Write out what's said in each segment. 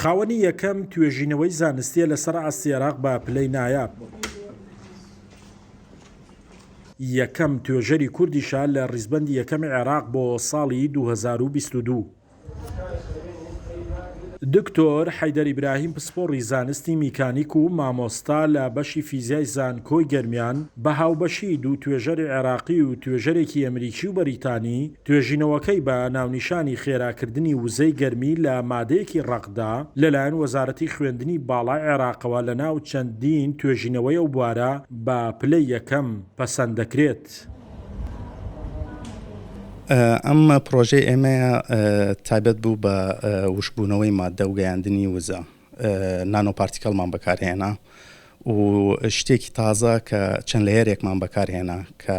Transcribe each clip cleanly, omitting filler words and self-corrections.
خاوەنی یەکەم توێژینەوەی زانستییە لەسەر ئاستی عێراق بە پلەی نایاب. یەکەم توێژەری کوردیشە لە ڕیزبەندی یەکەمی عێراق بۆ ساڵی 2022. دکتۆر حەیدەر ئیبراهیم پسپۆڕی زانستی میکانیک و مامۆستا لە بەشی فیزیای زانکۆی گەرمیان بە هاوبەشی دوو توێژەری عێراقی و توێژەرێکی ئەمریکی و بەریتانی توێژینەوەکەی بە ناونیشانی خێراکردنی وزەی گەرمی لە مادەیەکی ڕەقدا لەلایەن وەزارەتی خوێندنی باڵای عێراقەوە لەناو چەندین توێژینەوەی ئەو بوارە بە پلەی یەکەم پەسەند دەکرێت. ئەم پڕۆژەی ئێمەیە تایبەت بوو بە وشکبوونەوەی ماددە و گەیاندنی وزە. nanoparticle مان بەکارهێنا و شتێکی تازە کە چەند layer ێکمان بەکارهێنا کە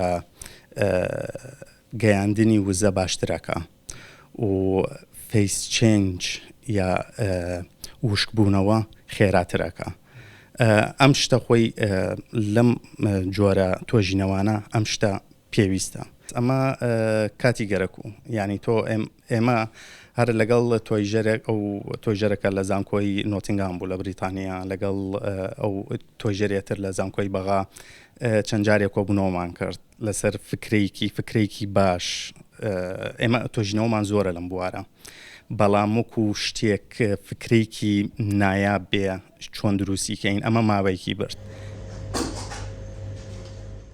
گەیاندنی وزە باشترەکا و phase change یا وشکبوونەوە خێراترەکا. ئەم شتە خۆی لەم جۆرە تۆژینەوانە ئەم شتە پێویستە. ئەمە کاتی گەرەک و یانی تۆ ئێمە هەر لەگەڵ تۆیژەرێک ئەو تۆیژەرەکە لە زانکۆی نۆتینگام بوو لە بریتانیا لەگەڵ ئەو تۆیژەرێتر لە زانکۆی بەغا چەند جارێک کۆبوونەوەمان کرد لەسەر فکرەیەکی فکرەیەکی باش ئێمە تۆژینەوەمان زۆرە لەم بوارە بەڵام وەکو شتێک فکرەیەکی نایاب بێ چۆن دروستی کەین ئەمە ماوەیەکی برد.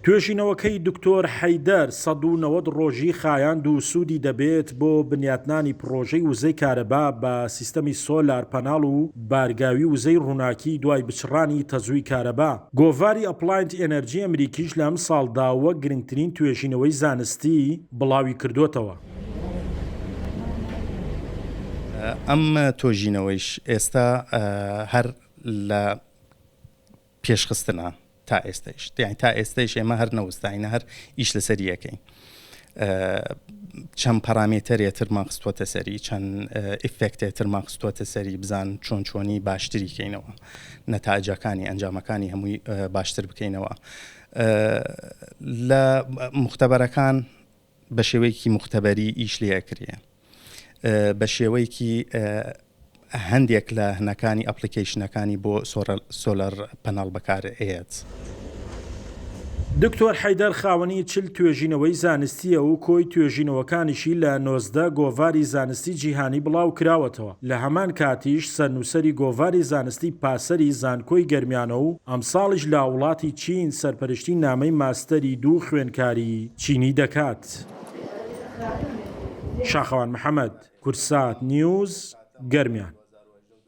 توێژینەوەکەی دکتۆر حەیدەر 190 ڕۆژی خایاند و سوودی دەبێت بۆ بنیاتنانی پڕۆژەی وزەی کارەبا بە سیستەمی solar panel و بارگاوی وزەی ڕووناکی دوای بچڕانی تەزووی کارەبا. گۆڤاری Applied Energy ئەمریکیش لە ئەمساڵدا وەک گرنگترین توێژینەوەی زانستی بڵاوی کردۆتەوە. ئەم تۆژینەوەیش ئێستا هەر لە پێشخستنە تا ئێستەیش یانی تا ئێستەیش ئێمە هەر نەوەستاینە هەر ئیش لەسەری یەکەین چەند parameter ێ ترمان خستووەتە سەری چەند effect ێ ترمان خستووەتە سەری بزان چۆن چۆنی باشتری کەینەوە نەتاجەکانی ئەنجامەکانی هەمووی باشتر بکەینەوە لە مختبەرەکان بە شێوەیەکی موختەبەری ئیش لێ ئەکرێ بە شێوەیەکی هەندێک لە هنەکانی application ەکانی بۆ solar panel بەکار ئەیەت. دکتۆر حەیدەر خاوەنی 40 توێژینەوەی زانستییە و کۆی توێژینەوەکانیشی لە 19 گۆڤاری زانستی جیهانی بڵاو کراوەتەوە، لە هەمان کاتیش سەرنووسەری گۆڤاری زانستی پاسەری زانکۆی گەرمیانە و ئەمساڵیش لە وڵاتی چین سەرپەرشتی نامەی ماستەری دوو خوێندکاری چینی دەکات. شاخەوان محەمەد، کوردسات نیوز، گەرمیان.